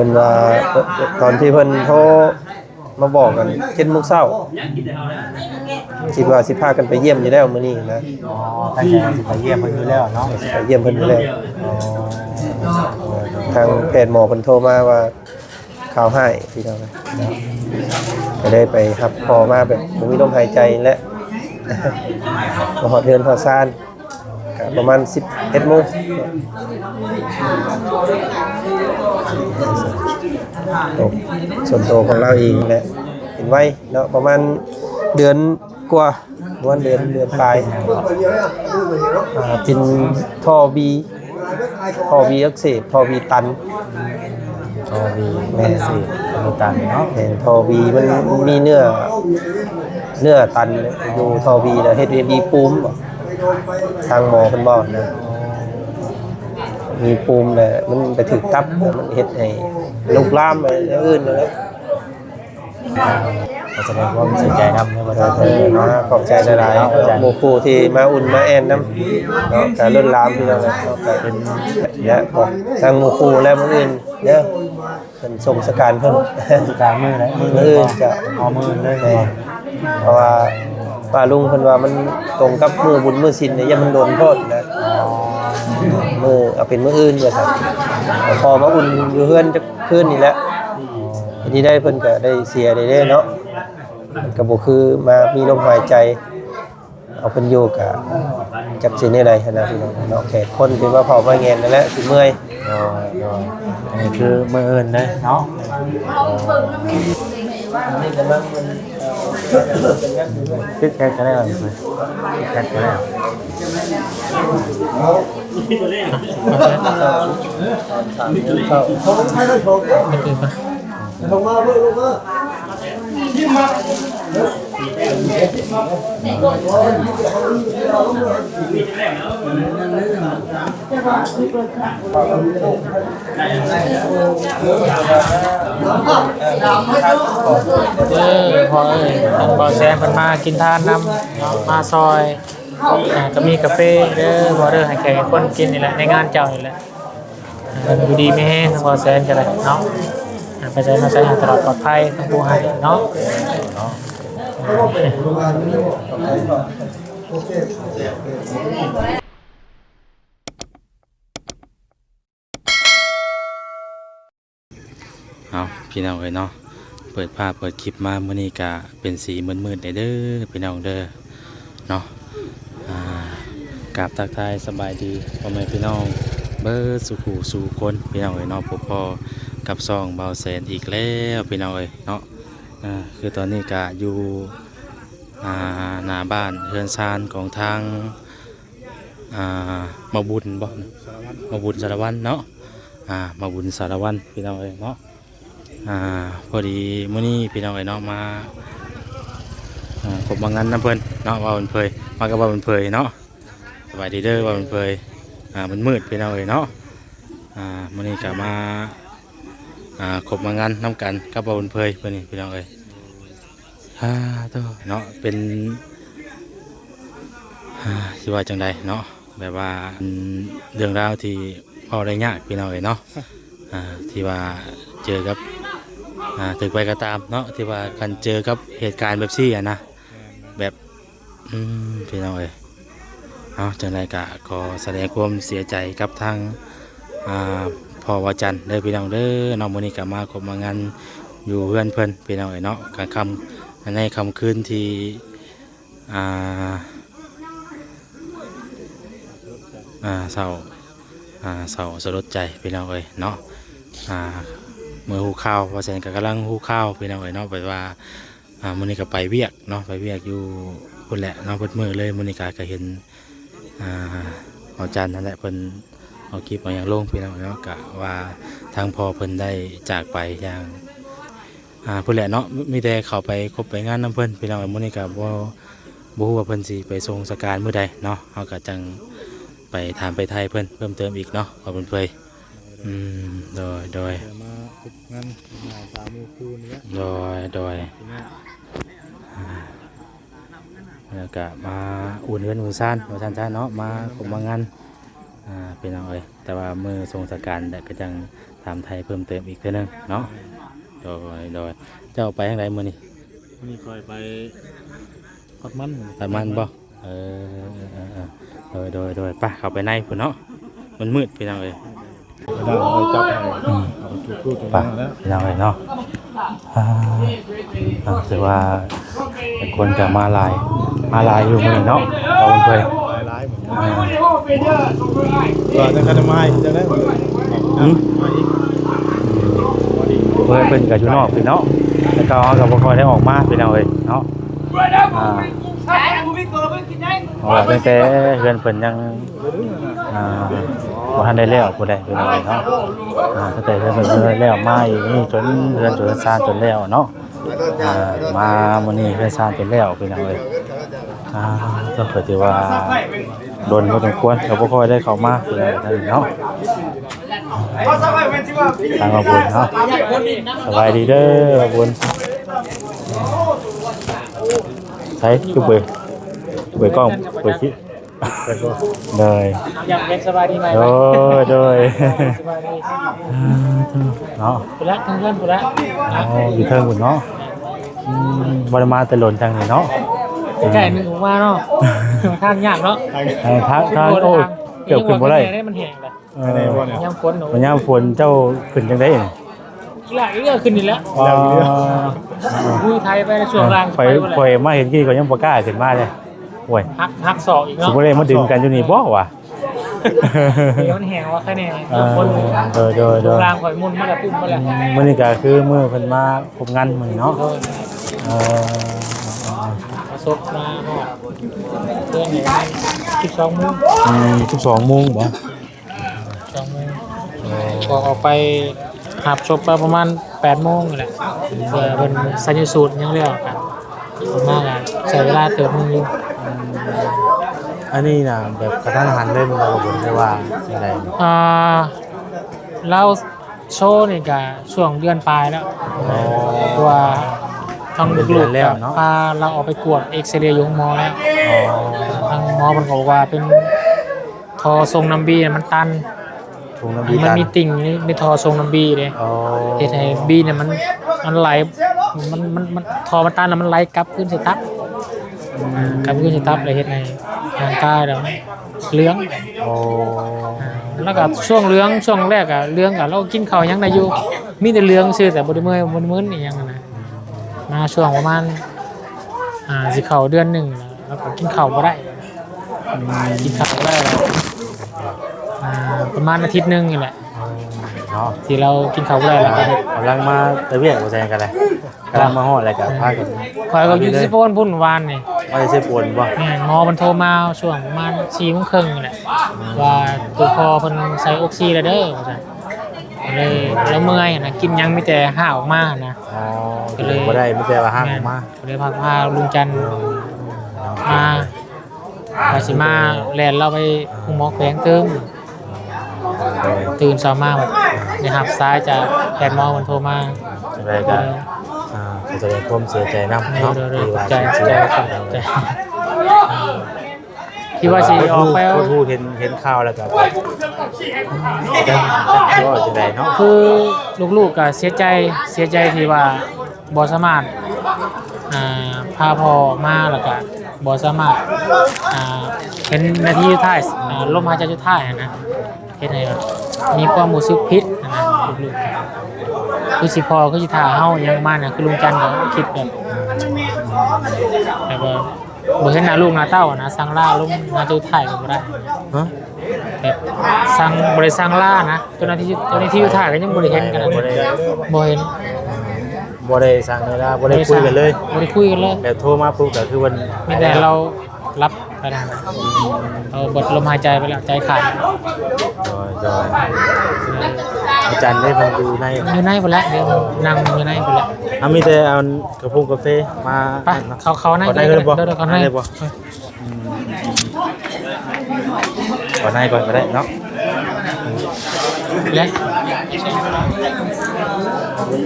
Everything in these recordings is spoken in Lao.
ເພິ່ນວ່າ ຕອນທີ່ເພິ່ນໂທມາບອກກັນເຈັດໂມງເຊົ້າ ຄິດວ່າຊິພາກັນໄປຢ້ຽມຢູ່ແລ້ວມື້ນີ້ນະ. ອໍ ຕັ້ງໃຈວ່າຊິໄປຢ້ຽມເພິ່ນຢູ່ແລ້ວເນາະ. ຊິໄປຢ້ຽມເພິ່ນຢູ່ແລ້ວ. ອໍ ທາງແພດໝໍເພິ່ນໂທມາວ່າ ຂ່າວຮ້າຍພີ່ນ້ອງເອີຍເນາະ ກໍໄດ້ໄປຮັບພໍ່ມາແບບບໍ່ມີລົມຫາຍໃຈແຫຼະ ມາຮອດເຮືອນຮອດຊານ ກໍປະມານສິບເອັດໂມງ. ໂຕ ສ່ວນໂຕຂອງລາວເອງແຫຼະ ເປັນໄວເນາະ ປະມານເດືອນກວ່າ ປະມານເດືອນ ເດືອນປາຍ ອ່າ ເປັນທໍ່ບີ ທໍ່ບີອັກເສບ ທໍ່ບີຕັນ. ທໍ່ບີ ແມ່ນ ອັກເສບ ທໍ່ບີຕັນເນາະ. ແມ່ນ ທໍ່ບີມັນມີເນື້ອ ເນື້ອຕັນຢູ່ທໍ່ບີ ແລ້ວເຮັດໃຫ້ມີປູມ ທາງໝໍເພິ່ນບອກນະ ມີປູມ ແລ້ວມັນໄປຖືກຕັບ ແລ້ວມັນເຮັດໃຫ້ລຸກລາມໄປແນວອື່ນນັ້ນແຫຼະ. ຂໍສະແດງຄວາມເສຍໃຈນຳເດີ ບໍ່ໄດ້ເດີເນາະ. ຂອບໃຈຫຼາຍໆ ເນາະ ຂອບໃຈ ໝູ່ຄູ່ທີ່ມາອຸ່ນມາແອ່ນນຳເນາະ ກະລົ້ນຫຼາມພີ່ນ້ອງເນາະ ກະເປັນ ແລະ ບອກທາງໝູ່ຄູ່ ແລະ ມື້ອື່ນເດີ ເພິ່ນສົ່ງສະການເພິ່ນ ສະການມື້ໃດ ມື້ອື່ນ ມື້ອື່ນກະ ອໍ ມື້ອື່ນເລີຍ. ແມ່ນ ເພາະວ່າປ້າລຸງເພິ່ນວ່າມັນຕົງກັບມື້ບຸນມື້ສິນນີ້ ຢ້ານມັນດົນໂພດນະ. ອໍ ມື້ ເອົາເປັນມື້ອື່ນວ່າຊັ້ນ ຂໍມາອຸ່ນຢູ່ເຮືອນຈັກ ຄືນນີ້ແຫຼະ. ເຮັດໃດເພິ່ນກໍໄດ້ເສຍໄດ້ເດ້ເນາະ ມັນກໍບໍ່ຄືມາມີລົມຫາຍໃຈ ເອົາເພິ່ນຢູ່ກໍຈັກຊິແນວໃດຫັ້ນນະພີ່ນ້ອງເນາະ. ແຂກຄົນທີ່ມາເຝົ້າມາແງນນັ້ນແຫຼະຊິເມື່ອຍ. ໂດຍ ໂດຍ ອັນນີ້ຄືມື້ອື່ນເດ້ເນາະ. ຕິດແຄດກໍໄດ້ ຕິດແຄດກໍໄດ້. ເອີ ພໍ່ເອີຍ ທາງບ່າວແຊມເພິ່ນມາກິນທານນຳເນາະ ມາຊ່ອຍ ອ່າ ກໍມີກາເຟເດີ ພໍ່ເດີ ໃຫ້ແຂກໃຫ້ຄົນກິນນີ້ແຫຼະ ໃນງານເຈົ້ານີ້ແຫຼະ. ອ່າ ຢູ່ດີມີແຮງ ທາງບ່າວແຊມກໍໄດ້ເນາະ ອ່າ ໄປໃສມາໃສໃຫ້ຕະຫຼອດປອດໄພ ທັງຜູ້ໃຫ້ເນາະ. ເອົາ ພີ່ນ້ອງເອີຍເນາະ ເປີດພາບເປີດຄລິບມາມື້ນີ້ກະເປັນສີມືດໆແດ່ເດີພີ່ນ້ອງເດີເນາະ. ອ່າ ກາບທັກທາຍສະບາຍດີພໍ່ແມ່ພີ່ນ້ອງເບິດສູ່ຜູ້ສູ່ຄົນ ພີ່ນ້ອງເອີຍເນາະ ພົບພໍ້ກັບຊ່ອງບ່າວແສນອີກແລ້ວ ພີ່ນ້ອງເອີຍເນາະ. ອ່າ ຄືຕອນນີ້ກະຢູ່ ອ່າ ໜ້າບ້ານເຮືອນຊານຂອງທາງ ອ່າ ໝໍບຸນບໍ ໝໍບຸນສາລະວັນເນາະ. ອ່າ ໝໍບຸນສາລະວັນ ພີ່ນ້ອງເອີຍເນາະ. ອ່າ ພໍດີມື້ນີ້ພີ່ນ້ອງເອີຍເນາະ ມາ ອ່າ ພົບມາງານນຳເພິ່ນເນາະ ບ່າວບຸນເຜີຍ ມາກັບບ່າວບຸນເຜີຍເນາະ. ສະບາຍດີເດີບ່າວບຸນເຜີຍ. ອ່າ ມັນມືດພີ່ນ້ອງເອີຍເນາະ. ອ່າ ມື້ນີ້ກະມາ ອ່າ ຄົບມາງານນຳກັນກັບບ່າວບຸນເຜີຍ ມື້ນີ້ພີ່ນ້ອງເອີຍ. ອ່າ ໂທ້ເນາະ ເປັນ ອ່າ ຊິວ່າຈັ່ງໃດເນາະ ແບບວ່າ ເປັນເລື່ອງລາວທີ່ເວົ້າໄດ້ຍາກພີ່ນ້ອງເອີຍເນາະ. ອ່າ ທີ່ວ່າເຈີກັບ ອ່າ ຖືກໃຜກໍຕາມເນາະ ທີ່ວ່າຄັນເຈີກັບເຫດການແບບຊີ້ຫັ້ນນະ ແບບ ອືມ ພີ່ນ້ອງເອີຍ ເອົາ ຈັ່ງໃດກະຂໍສະແດງຄວາມເສຍໃຈກັບທາງ ອ່າ ພໍ່ວາຈັນເດີພີ່ນ້ອງເດີເນາະ. ມື້ນີ້ກະມາຄົບມາງານຢູ່ເຮືອນເພິ່ນພີ່ນ້ອງເອີຍເນາະ ກາງຄ່ຳ ໃນຄ່ຳຄືນທີ່ ອ່າ ອ່າ ເສົ້າ ອ່າ ເສົ້າສະຫຼົດໃຈພີ່ນ້ອງເອີຍເນາະ. ອ່າ ເມື່ອຮູ້ຂ່າວ ບ່າວແສນກະກຳລັງຮູ້ຂ່າວພີ່ນ້ອງເອີຍເນາະ ແບບວ່າ ອ່າ ມື້ນີ້ກໍໄປວຽກເນາະ ໄປວຽກຢູ່ພຸ້ນແຫຼະເນາະ ເບິດມື້ເລີຍ. ມື້ນີ້ກໍ ກໍເຫັນ ອ່າ ອາຈານນັ້ນແຫຼະ ເພິ່ນເອົາຄລິບເອົາຫຍັງລົງພີ່ນ້ອງເນາະ ກະວ່າທາງພໍ່ເພິ່ນໄດ້ຈາກໄປຢ່າງ ອ່າ ພຸ້ນແຫຼະເນາະ. ມີແຕ່ເຂົ້າໄປຄົບໄປງານນຳເພິ່ນພີ່ນ້ອງ. ມື້ນີ້ກໍບໍ່ ບໍ່ຮູ້ວ່າເພິ່ນຊິໄປສົ່ງສະການມື້ໃດເນາະ ເຮົາກໍຈັ່ງໄປຖາມໄປໄຖ່ເພິ່ນເພີ່ມເຕີມອີກເນາະ ວ່າເພິ່ນເຜີຍ. ອືມ ໂດຍ ໂດຍ ມາເຮັດງານ ມາຕາມໝູ່ຄູ່ນີ້ແຫຼະ ໂດຍ ໂດຍ ພີ່ນ້ອງ ອ່າ ແລ້ວກະມາອຸ່ນເຮືອນອຸ່ນຊານວ່າຊັ້ນຊະເນາະ ມາຄົບມາງານ ອ່າ ພີ່ນ້ອງເອີຍ. ແຕ່ວ່າມື້ສົ່ງສະການແລ້ວກະຈັ່ງ ຖາມໄທເພີ່ມເຕີມອີກເທື່ອໜຶ່ງເນາະ. ໂດຍ ໂດຍ ເຈົ້າໄປທາງໃດມື້ນີ້? ມື້ນີ້ຂ້ອຍໄປ ທອດມັນ ທອດມັນບໍ່? ເອີ ເອີ ເອີ ໂດຍ ໂດຍ ໂດຍ ໄປ ເຂົ້າໄປໃນພຸ້ນເນາະ ມັນມືດພີ່ນ້ອງເອີຍ. ໄປ ພີ່ນ້ອງເອີຍເນາະ ອ່າ ອ່າ ຖືວ່າຄົນກໍມາຫຼາຍ ມາຫຼາຍຢູ່ມື້ນີ້ເນາະ ເອົາເພິ່ນ ຫຼາຍໆ ອ່າ ວ່າແຕ່ຄັນມາອີກຈັ່ງໃດ ອືມ ມາອີກ ເພິ່ນ ເພິ່ນກໍຢູ່ນອກພີ້ເນາະ ແຕ່ເກົ່າເຮົາກໍບໍ່ຄ່ອຍໄດ້ອອກມາພີ່ນ້ອງເອີຍເນາະ ອ່າ ເພາະວ່າຕັ້ງແຕ່ເຮືອນເພິ່ນຍັງ ອ່າ ບໍ່ທັນໄດ້ແລ້ວພຸ້ນໃດພີ່ນ້ອງເອີຍເນາະ ອ່າ ຕັ້ງແຕ່ເຮືອນເພິ່ນບໍ່ທັນໄດ້ແລ້ວ ມາອີກນີ້ຈົນເຮືອນຈົນຊານຈົນແລ້ວເນາະ ອ່າ ມາມື້ນີ້ເຮືອນຊານຈົນແລ້ວພີ່ນ້ອງເອີຍ ອ່າ ກໍຖືວ່າດົນພໍສົມຄວນ ກໍບໍ່ຄ່ອຍໄດ້ເຂົ້າມາພີ່ນ້ອງເອີຍເນາະ. ທາງບ່າວບຸນເນາະ ສະບາຍດີເດີບ່າວບຸນ ໃສຄືເປີດ ເປີດກ້ອງ ເປີດຄລິບ ໂດຍ ຢາກເປັນສະບາຍດີໃໝ່ ໂດຍ ໂດຍ ສະບາຍດີ ອ່າ ເນາະ ພຸ້ນລະ ທາງເຮືອນພຸ້ນລະ ອໍ ຢູ່ເທິງພຸ້ນເນາະ ອືມ ບໍ່ໄດ້ມາແຕ່ດົນທາງນີ້ເນາະ ໃກ້ໆ ນຶກອອກມາເນາະ ທາງຍາກເນາະ ເອີ ທາງ ທາງ ໂອ້ ເກືອບຂຶ້ນບໍ່ໄດ້ ມັນແຫ້ງລະ ເອີ ຍາມຝົນເນາະ ຍາມຝົນເຈົ້າຂຶ້ນຈັ່ງໃດນີ້? ລາກເຮືອຂຶ້ນນີ້ແຫຼະ ອໍ ຄຸຍໄຖໄປແລ້ວຊ່ວງລ່າງ ຂ້ອຍ ຂ້ອຍມາເຫັນກີ້ ຂ້ອຍຍັງບໍ່ກ້າຂຶ້ນມາເລີຍ ໂອ້ຍ ຫັກ ຫັກສອກອີກເນາະ ຊິບໍ່ໄດ້ມາດຶງກັນຢູ່ນີ້ບໍ່ວະ ມັນແຫ້ງວ່າໃຄແນ່ ເອີ ຝົນ ໂດຍ ໂດຍ ໂດຍ ລ່າງຂ້ອຍໝຸ່ນມາແລ້ວ ປຸ້ມມາແລ້ວ ອືມ ມື້ນີ້ກໍຄືມື້ເພິ່ນມາ ຄົບງານມື້ນີ້ເນາະ ໂດຍ ເອີ ມາສົບມາຮອດເຮືອນນີ້ປະມານສິບສອງໂມງ ອືມ ສິບສອງໂມງບໍ? ສອງໂມງ ອໍ ກໍອອກໄປຮັບສົບກໍປະມານແປດໂມງນີ້ແຫຼະ ເພື່ອເພິ່ນໄຊຍະສູດຫຍັງແລ້ວກໍອອກມາກໍໃຊ້ເວລາເຕີບໜຶ່ງຢູ່ ອືມ ອັນນີ້ນະແບບກະທັນຫັນເລີຍບໍ່ ຫຼືວ່າຈັ່ງໃດ? ອ່າ ລາວ ໂຊນີ້ກະຊ່ວງເດືອນປາຍແລ້ວ ອໍ ເພາະວ່າທາງລູກໆ ເປັນເດືອນແລ້ວເນາະ ກໍພາລາວອອກໄປກວດເອັກຊະເຣຢູ່ໂຮງໝໍແລ້ວ ອໍ ທາງໝໍເພິ່ນກໍບອກວ່າເປັນທໍ່ສົ່ງນ້ຳບີມັນຕັນ ສົ່ງນ້ຳບີຕັນ ມັນມີຕິ່ງໃນ ໃນທໍ່ສົ່ງນ້ຳບີເດ້ ອໍ ເຮັດໃຫ້ບີນີ້ມັນ ມັນໄຫຼ ມັນ ມັນ ມັນ ທໍ່ມັນຕັນແລ້ວມັນໄຫຼກັບຄືນໃສ່ຕັບ ອືມ ກັບຄືນໃສ່ຕັບ ແລ້ວເຮັດໃຫ້ຮ່າງກາຍລາວ ເຫຼືອງ ໂອ້ ອ່າ ແລ້ວກໍຊ່ວງເຫຼືອງ ຊ່ວງແລກກໍເຫຼືອງ ກໍລາວກິນເຂົ້າຫຍັງໄດ້ຢູ່ ມີແຕ່ເຫຼືອງຊື່ ແຕ່ບໍ່ໄດ້ເມື່ອຍ ບໍ່ໄດ້ມຶນອີ່ຫຍັງຫັ້ນນະ ມາຊ່ວງປະມານ ອ່າ ຊິເຂົ້າເດືອນໜຶ່ງແລ້ວ ລາວກໍກິນເຂົ້າບໍ່ໄດ້ ອືມ ກິນເຂົ້າບໍ່ໄດ້ແລ້ວ ອ່າ ປະມານອາທິດໜຶ່ງນີ້ແຫຼະ ເນາະ ທີ່ລາວກິນເຂົ້າບໍ່ໄດ້ ແລ້ວກໍ ກຳລັງມາແຕ່ວຽກ ວ່າຊັ້ນກໍໄດ້ ກຳລັງມາຮອດແລ້ວກໍພາກັນ ຂ້ອຍກໍຢູ່ເຊໂປນພຸ້ນວານນີ້ ມາແຕ່ເຊໂປນບໍ່? ແມ່ນ ໝໍເພິ່ນໂທມາຊ່ວງປະມານສີ່ໂມງເຄິ່ງນີ້ແຫຼະ ອືມ ວ່າໂຕພໍ່ເພິ່ນໃສ່ອົກຊີແລ້ວເດີ ວ່າຊັ້ນ ກໍເລີຍ ລາວເມື່ອຍຫັ້ນນະ ກິນຫຍັງມີແຕ່ຮາກອອກມາຫັ້ນນະ ອໍ ກໍເລີຍກິນບໍ່ໄດ້ ມີແຕ່ວ່າຮາກອອກມາ ແມ່ນ ກໍເລີຍພາ ພາລຸງຈັນ ເອີ ມາ ວ່າຊິມາແລ່ນລາວໄປໂຮງໝໍແຂວງຕື່ມ ຕື່ນເຊົ້າມາແບບໄດ້ຮັບສາຍຈາກແພດໝໍເພິ່ນໂທມາ ຈັ່ງໃດກໍ ອ່າ ຂໍສະແດງຄວາມເສຍໃຈນຳເນາະ ໂດຍ ທີ່ວ່າ ຂອບໃຈ ຂອບໃຈ ທີ່ວ່າຊິອອກໄປ ຮູ້ ເຫັນ ເຫັນຂ່າວແລ້ວກໍ ຈັກ ຈັກຊິເວົ້າຈັ່ງໃດເນາະ ຄືລູກໆກໍເສຍໃຈ ເສຍໃຈທີ່ວ່າ ບໍ່ສາມາດ ອ່າ ພາພໍ່ອອກມາ ແລ້ວກະບໍ່ສາມາດ ອ່າ ເປັນນາທີສຸດທ້າຍ ອ່າ ລົມຫາຍໃຈສຸດທ້າຍຫັ້ນນະ ເຮັດໃຫ້ແບບມີຄວາມຮູ້ສຶກຜິດຫັ້ນນະ ລູກໆ ຄືຊິພໍ່ ຄືຊິຖ້າເຮົາ ອີ່ຫຍັງປະມານນັ້ນ ຄືລຸງຈັນກໍຄິດແບບ ແບບວ່າ ບໍ່ເຫັນໜ້າລູກໜ້າເຕົ້ານະ ສັ່ງລາລົມຫາຍໃຈສຸດທ້າຍກໍບໍ່ໄດ້ ຮະ ແບບສັ່ງ ບໍ່ໄດ້ສັ່ງລານະ ເຈົ້າໜ້າທີ່ ເຈົ້າໜ້າທີ່ຢູ່ທ່າກໍຍັງບໍ່ໄດ້ເຫັນກັນນະ ບໍ່ໄດ້ ບໍ່ເຫັນ ບໍ່ໄດ້ສັ່ງເວລາ ບໍ່ໄດ້ຄຸຍກັນເລີຍ ບໍ່ໄດ້ຄຸຍກັນເລີຍ ແບບໂທມາປຸບກໍຄືເພິ່ນ ມີແຕ່ລາວຫຼັບໄປນະ ເອົາເບິດລົມຫາຍໃຈໄປແລ້ວ ໃຈຂາດ ໂດຍ ໂດຍ ອາຈານເດ້ ເພິ່ນຢູ່ໃນ ຢູ່ໃນພຸ້ນແຫຼະ ດຽວນັ່ງຢູ່ໃນພຸ້ນແຫຼະ ເອົາ ມີແຕ່ເອົາກະໂປງກາເຟມາ ໄປ ເຂົ້າ ເຂົ້າໃນ ເຂົ້າໃນກໍໄດ້ ເຂົ້າໃນກໍໄດ້ ໂດຍ ເຂົ້າໃນ ເຂົ້າໃນ ອືມ ເຂົ້າໃນກ່ອນກໍໄດ້ເນາະ ແລະ ນີ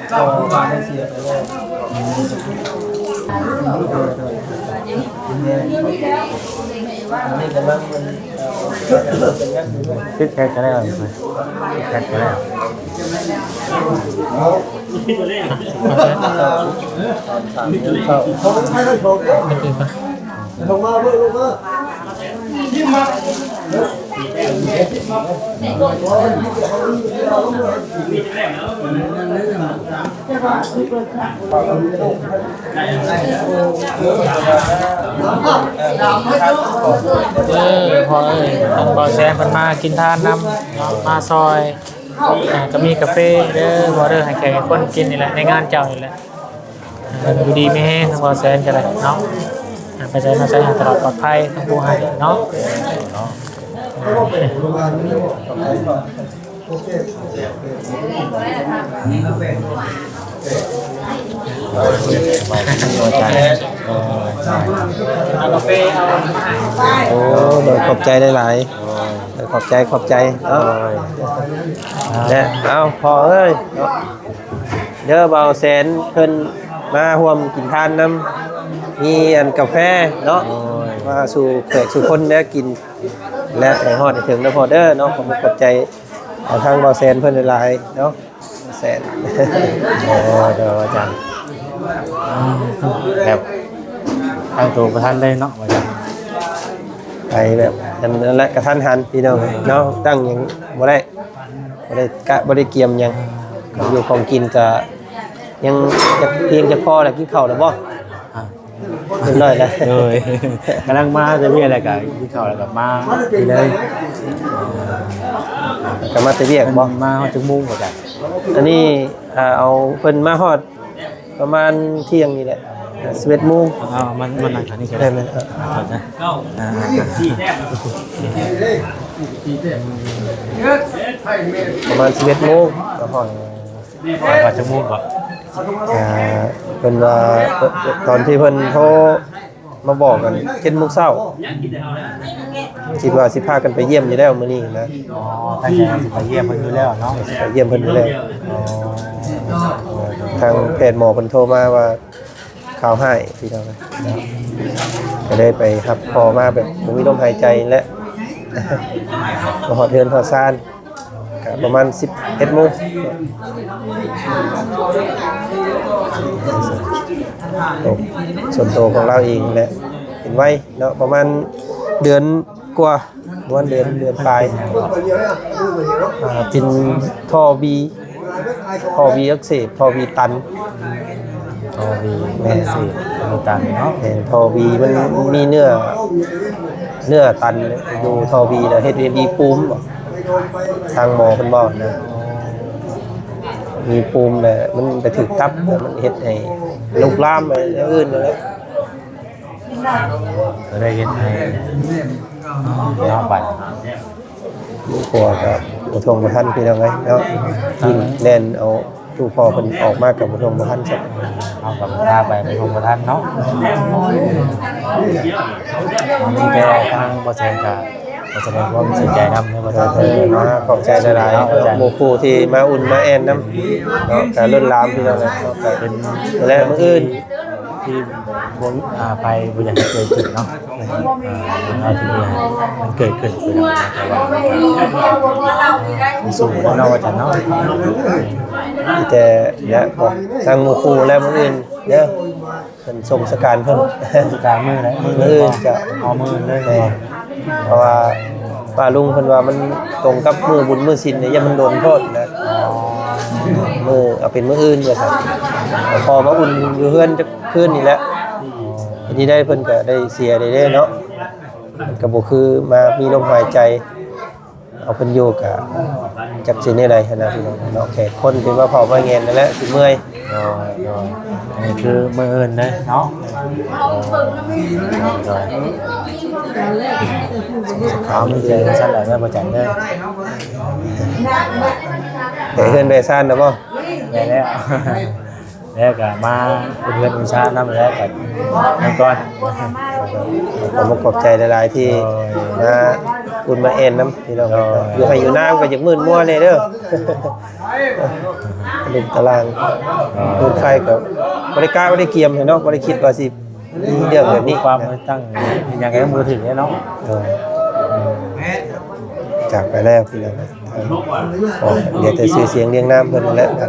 ້ ກໍໄດ້ເສຍໄປແລ້ວ. ໂດຍ ໂດຍ ແມ່ນ ອັນນີ້ກຳລັງເປັນ ເອີ ເປັນຫຍັງຢູ່ເດ້. ຕິດແພັດກໍແລ້ວ ຕິດແພັດກໍແລ້ວ. ເອີ ພໍ່ເອີຍ ທາງບ່າວແສນເພິ່ນມາກິນທານນຳເນາະ ມາຊ່ອຍ ອ່າ ກໍມີກາເຟເດີພໍ່ເດີ ໃຫ້ແຂກໃຫ້ຄົນກິນນີ້ແຫຼະ ໃນງານເຈົ້ານີ້ແຫຼະ. ອ່າ ຢູ່ດີມີແຮງ ທາງບ່າວແສນກໍໄດ້ເນາະ ອ່າ ໄປໃສມາໃສໃຫ້ຕະຫຼອດປອດໄພ ທັງຜູ້ໃຫ້ເນາະ ເນາະ. ໂອ້ ໂດຍ ຂອບໃຈຫຼາຍໆ ໂດຍ ຂອບໃຈ ຂອບໃຈເນາະ ໂດຍ ແລະ ເອົາ ພໍ່ເອີຍເນາະ ເດີ ບ່າວແສນເພິ່ນມາຮ່ວມກິນທານນຳ ມີອັນກາແຟເນາະ ໂດຍ ມາສູ່ແຂກສູ່ຄົນໄດ້ກິນ ແລະ ໃຫ້ຮອດໃຫ້ເຖິງເດີພໍ່ເດີເນາະ. ຂອບຄຸນຂອບໃຈ ເອົາ ທາງບ່າວແສນເພິ່ນຫຼາຍໆເນາະ ບ່າວແສນ ໂອ້ ໂດຍ ອາຈານ ອ່າ ແບບຕັ້ງໂຕບໍ່ທັນເລີຍເນາະ ອາຈານ ໄປແບບ ອັນນັ້ນແຫຼະ ກະທັນຫັນພີ່ນ້ອງເນາະ ຕັ້ງຫຍັງບໍ່ໄດ້ ບໍ່ໄດ້ກະ ບໍ່ໄດ້ກຽມຫຍັງ ຂອງຢູ່ຂອງກິນກະຍັງຈັກພຽງຈັກພໍແຫຼະ. ກິນເຂົ້າແລ້ວບໍ່? ອ່າ ຮຽບຮ້ອຍແລ້ວ ໂດຍ ກຳລັງມາແຕ່ວຽກ ແລ້ວກະກິນເຂົ້າແລ້ວກະມານີ້ເລີຍ. ກະມາແຕ່ວຽກບໍ່? ມາຮອດຈັກໂມງກະໄດ້? ອັນນີ້ ອ່າ ເອົາ ເພິ່ນມາຮອດປະມານທ່ຽງນີ້ແຫຼະ ສິບເອັດໂມງ. ເອົາ ມັນ ມັນນັ່ງທາງນີ້ກະໄດ້ ແມ່ນໆ ເອີ ອ່າ ປະມານສິບເອັດໂມງກະຮອດ. ມາຈັກໂມງກະ ອ່າ ເພິ່ນວ່າ ຕອນທີ່ເພິ່ນໂທມາບອກກັນ ເຈັດໂມງເຊົ້າ ຄິດວ່າຊິພາກັນໄປຢ້ຽມຢູ່ແລ້ວມື້ນີ້ນະ. ອໍ ຕັ້ງໃຈວ່າຊິໄປຢ້ຽມເພິ່ນຢູ່ແລ້ວເນາະ ໄປຢ້ຽມເພິ່ນຢູ່ແລ້ວ. ອໍ ທາງແພດໝໍເພິ່ນໂທມາວ່າ ຂ່າວຮ້າຍພີ່ນ້ອງ ກະເລີຍໄປຮັບພໍ່ມາແບບບໍ່ມີລົມຫາຍໃຈແຫຼະ ມາຮອດເຮືອນຮອດຊານ ກະປະມານສິບເອັດໂມງ. ໂຕ ສ່ວນໂຕຂອງລາວເອງແຫຼະ ເປັນໄວເນາະ ປະມານເດືອນກວ່າ ປະມານເດືອນ ເດືອນປາຍ ອ່າ ເປັນທໍ່ບີ ທໍ່ບີອັກເສບ ທໍ່ບີຕັນ. ທໍ່ບີ ແມ່ນ ອັກເສບ ທໍ່ບີຕັນເນາະ. ແມ່ນ ທໍ່ບີມັນມີເນື້ອ ເນື້ອຕັນຢູ່ທໍ່ບີນະ ເຮັດໃຫ້ບີປູມ. ທາງໝໍເພິ່ນເວົ້ານະ ມີປູມແລ້ວມັນໄປຖືກຕັບ ແລ້ວມັນເຮັດໃຫ້ລຸກລາມໄປແນວອື່ນນັ້ນແຫຼະ. ກະໄດ້ເຮັດໃຫ້ເນາະ ບັດ ຜົວກະບໍ່ທ່ວງບໍ່ທັນພີ່ນ້ອງເອີຍເນາະ ຍິ່ງແລ່ນເອົາ ຕູ້ພໍ່ເພິ່ນອອກມາກະບໍ່ທ່ວງບໍ່ທັນຊ້ຳ. ເຮົາກະພາໄປບໍ່ທ່ວງບໍ່ທັນເນາະ. ມີແຕ່ທາງບ່າວແສນກະຂໍສະແດງຄວາມເສຍໃຈນຳເດີ ເນາະ ຂອບໃຈຫຼາຍໆ ເນາະ ໝູ່ຄູ່ທີ່ມາອຸ່ນມາແອ່ນນຳເນາະ ກະລົ້ນຫຼາມພີ່ນ້ອງເອີຍເນາະ. ກະເປັນ ແລະ ມື້ອື່ນ ທີ່ບໍ່ ອ່າ ໄປບໍ່ຢາກໃຫ້ເກີດຂຶ້ນເນາະ. ເອີ ເຮົາທີ່ບໍ່ຢາກໃຫ້ມັນເກີດຂຶ້ນ ແຕ່ວ່າມັນກະມີສູ້ແລ້ວເນາະ ວ່າຊັ້ນເນາະ. ແຕ່ ແລະ ບອກທາງໝູ່ຄູ່ ແລະ ມື້ອື່ນເດີ ເພິ່ນສົ່ງສະການເພິ່ນ ສະການມື້ໃດ? ມື້ອື່ນ ມື້ອື່ນກະ ອໍ ມື້ອື່ນເລີຍ. ແມ່ນ ເພາະວ່າປ້າລຸງເພິ່ນວ່າມັນຕົງກັບມື້ບຸນມື້ສິນ ຢ້ານມັນດົນໂພດນະ. ອໍ ມື້ ເອົາເປັນມື້ອື່ນວ່າຊັ້ນ ຂໍມາອຸ່ນຢູ່ເຮືອນຈັກຄືນນີ້ແຫຼະ. ອໍ ເຮັດຈັ່ງໃດເພິ່ນກະໄດ້ເສຍແດ່ເນາະ ມັນກະບໍ່ຄືມາມີລົມຫາຍໃຈ. ເອົາເພິ່ນຢູ່ກະຈັກຊິແນວໃດຫັ້ນນະພີ່ນ້ອງເນາະ. ແຂກຄົນທີ່ມາເຝົ້າມາແງນນັ້ນແຫຼະຊິເມື່ອຍ. ໂດຍ ໂດຍ ອັນນີ້ຄືມື້ອື່ນເດີເນາະ. ໂດຍ ໂດຍ ເອົາ ມີແຕ່ຊັ້ນແຫຼະເດີ ບໍ່ຈັນເດີ. ໄປເຮືອນໄປຊານແລ້ວບໍ່? ໄດ້ແລ້ວ. ແລ້ວກະມາເປັນເພື່ອນອຸນຊານຳ ແລ້ວກະນຳກ່ອນ. ຂອບອົກຂອບໃຈຫຼາຍໆທີ່ ໂດຍ ມາ ບຸນມາແອ່ນນຳພີ່ນ້ອງ. ໂດຍ ຢູ່ໄຮ່ຢູ່ນາກໍຢາກມືດມົວແດ່ເດີ. ລຸມຕາລາງ ໂດຍ ເປີດໄຟກໍບໍ່ໄດ້ກະບໍ່ໄດ້ກຽມເນາະ, ບໍ່ໄດ້ຄິດວ່າຊິມີເລື່ອງແບບນີ້ ຄວາມຕັ້ງຫຍັງກໍຍັງບໍ່ຖືກເນາະ. ໂດຍ ຈາກໄປແລ້ວພີ່ນ້ອງ. ໂອ້ ເຫຼືອແຕ່ຊື່ສຽງລຽງນາມເພິ່ນນັ້ນແຫຼະ. ເ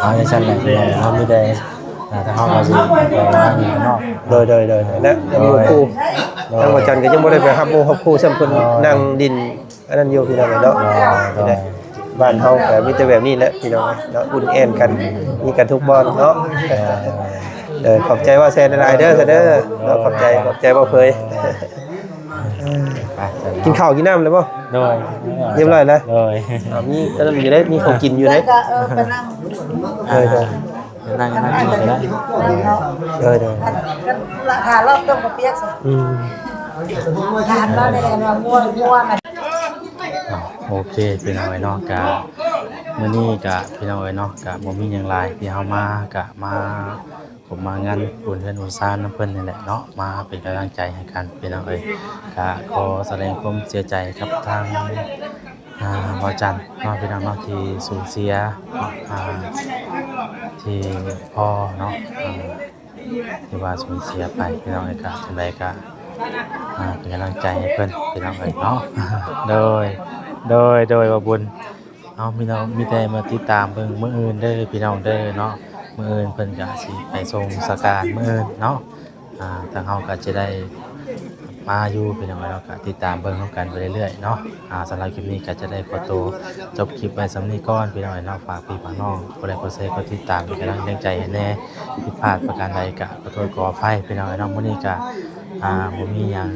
ອົາຈັ່ງຊັ້ນແຫຼະພີ່ນ້ອງ, ເຮົາມີແຕ່ ອ່າ ທາງເຮົາກໍຊິໄປຫາຢູ່ເນາະ. ໂດຍ ໂດຍ ໂດຍ ແລະ ໂດຍ ມີຄູ່ ໂດຍ ທາງບໍ່ຈັນກໍຍັງບໍ່ໄດ້ໄປຮັບໝູ່ຮັບຄູ່ຊ້ຳ ເພິ່ນ ໂດຍ ນັ່ງຫຼິ້ນອັນນັ້ນຢູ່ພີ່ນ້ອງເນາະ. ໂດຍ ໂດຍ ນີ້ແຫຼະ ບ້ານເຮົາກໍມີແຕ່ແບບນີ້ແຫຼະພີ່ນ້ອງເນາະ, ອຸ່ນແອ່ນກັນ ມີກັນທຸກບ່ອນເນາະ. ໂດຍ ໂດຍ ຂອບໃຈບ່າວແຊນຫຼາຍໆເດີ ເດີເນາະ. ຂອບໃຈ ຂອບໃຈບ່າວເຜີຍ. ໄປ ກິນເຂົ້າກິນນ້ຳແລ້ວບໍ່? ໂດຍ ຮຽບຮ້ອຍແລ້ວ. ໂດຍ ອ່າ ມີອັນນັ້ນຢູ່ເດ້ ມີຂອງກິນຢູ່ເດ້. ກໍ ເອີ ໄປນັ່ງ ໂດຍ ໂດຍ ນັ່ງ ນັ່ງຢູ່ກໍໄດ້. ໂດຍ ໂດຍ ອັນ ກໍລະ ຖ້າລອບຕົ້ມກະປຽກ. ອືມ ຖາມລາວແດ່ວ່າມ່ວນ ມ່ວນ. ໂອເຄ ພີ່ນ້ອງເອີຍເນາະ, ກະມື້ນີ້ກະ ພີ່ນ້ອງເອີຍເນາະ ກະບໍ່ມີຫຍັງຫຼາຍ, ທີ່ເຮົາມາກະມາ ຜົມມາງານບຸນເຮືອນບຸນຊານນຳເພິ່ນນີ້ແຫຼະເນາະ, ມາເປັນກຳລັງໃຈໃຫ້ກັນພີ່ນ້ອງເອີຍ. ກະຂໍສະແດງຄວາມເສຍໃຈກັບທາງ ອ່າ ບ່າວຈັນເນາະ ພີ່ນ້ອງເນາະ ທີ່ສູນເສຍ ອ່າ ທີ່ພໍ່ເນາະ ອ່າ ທີ່ວ່າສູນເສຍໄປພີ່ນ້ອງເອີຍ. ກະຈັ່ງໃດກະ ອ່າ ເປັນກຳລັງໃຈໃຫ້ເພິ່ນພີ່ນ້ອງເອີຍເນາະ. ໂດຍ ໂດຍ ໂດຍ ບ່າວບຸນ. ເອົາ ພີ່ນ້ອງ ມີແຕ່ມາຕິດຕາມເບິ່ງມື້ອື່ນເດີພີ່ນ້ອງເດີເນາະ, ມື້ອື່ນເພິ່ນກະຊິໄປສົ່ງສະການມື້ອື່ນເນາະ. ອ່າ ທາງເຮົາກະຈະໄດ້ມາຢູ່ພີ່ນ້ອງເນາະ, ກະຕິດຕາມເບິ່ງນຳກັນໄປເລື້ອຍໆເນາະ. ອ່າ ສຳລັບຄລິບນີ້ກະຈະໄດ້ຂໍໂຕຈົບຄລິບໄວ້ສ່ຳນີ້ກ່ອນພີ່ນ້ອງເນາະ. ຝາກພີ່ຝາກນ້ອງກົດໄລກົດແຊ ກົດຕິດຕາມເປັນກຳລັງແຮງໃຈໃຫ້ແດ່. ຜິດພາດປະການໃດກະຂໍໂທດຂໍອະໄພພີ່ນ້ອງເນາະ. ມື້ນີ້ກະ ອ່າ ບໍ່ມີຫຍັງ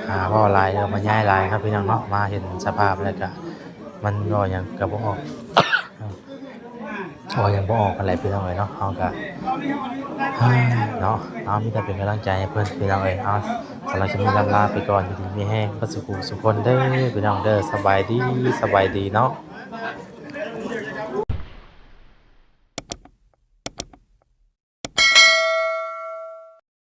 ອ່າ ເວົ້າຫຼາຍ ແລ້ວກໍບັນຍາຍຫຼາຍເນາະພີ່ນ້ອງເນາະ, ມາເຫັນສະພາບແລ້ວກະ ມັນເວົ້າຫຍັງກໍບໍ່ອອກ ເວົ້າຫຍັງບໍ່ອອກຫັ້ນແຫຼະພີ່ນ້ອງເອີຍເນາະ. ເຮົາກໍ ເນາະ ເອົາ ມີແຕ່ເປັນກຳລັງໃຈໃຫ້ເພິ່ນພີ່ນ້ອງເອີຍ. ເອົາ ສຳລັບຄລິບນີ້ລ່ຳລາໄປກ່ອນ, ຢູ່ດີມີແຮງເບິດສູ່ຜູ້ສູ່ຄົນເດີພີ່ນ້ອງເດີ. ສະບາຍດີ ສະບາຍດີເນາະ.